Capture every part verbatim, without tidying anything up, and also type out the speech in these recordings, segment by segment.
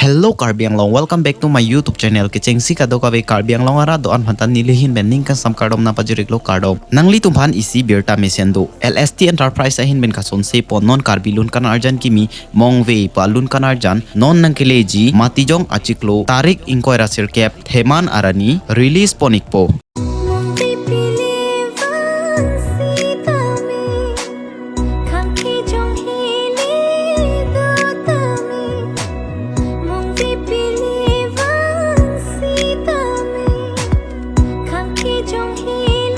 Hello Karbi Anglong, welcome back to my YouTube channel. Kechengsi kadokave Karbi Anglong arat do-an aphan ta neli ahin pen ning kangsam kardom nangpajir-iklo, kardom. Nanglitumphan isi birta mesen do. L S T Enterprise ahin pen kasonse pon, non Karbi Lunkan Arjan Kimi Mongve pu alunkan arjan non nangkeleji Matijong achiklo tarik ingkoi ra sirkep Theman arni release pon-ikpo. Mongve pili vang sitame, khang kejong hili dotame. Mongve pili vang sitame, khang kejong hili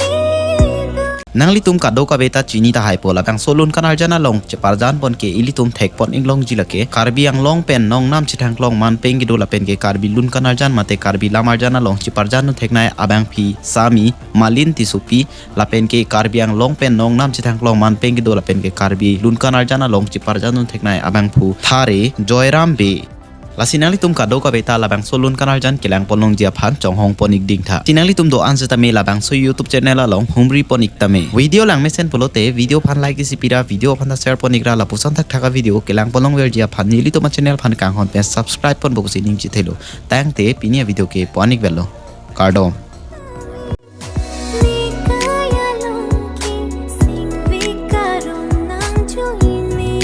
do. Nanglitum kadokave ta chini tahaipo, labangso lunkan arjan along cheparjan pon ke ilitum thek pon-ik longji lake Karbi Anglong pen nongnam chethang klong man pen kedo lapen ke Karbi Lunkan Arjan mate Karbi Lam Arjan along cheparjan dun theknei abangpi Sami Malin Tissopi, lapen ke Karbi Anglong pen nongnam chethang klong man pen kedo lapen ke Karbi Lunkan Arjan along cheparjan dun theknei abangphu Thare Joyram Bey. Lasi nanglitum kadokave ta labangso lunkan arjan kelang pon longji aphan chonghong pon-ik dingtha. Lasi nanglitum do-an setame labangso YouTube channel along humri pon-ik tame. Video langmesen pulote video aphan like isi pira, video aphan ta share pon-ikra, lapuson thakthak a-video kelang pon longverji aphan nelitum a-channel aphan kanghon pen subscribe ponpo pusi ning chithelo. Tangte pini a-video ke pon-ik velo. Kardom. Nekai along ke singve karong nangjoine.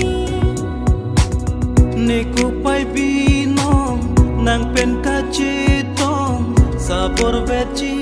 Nekopai binong nang pen kachetong, sabor veji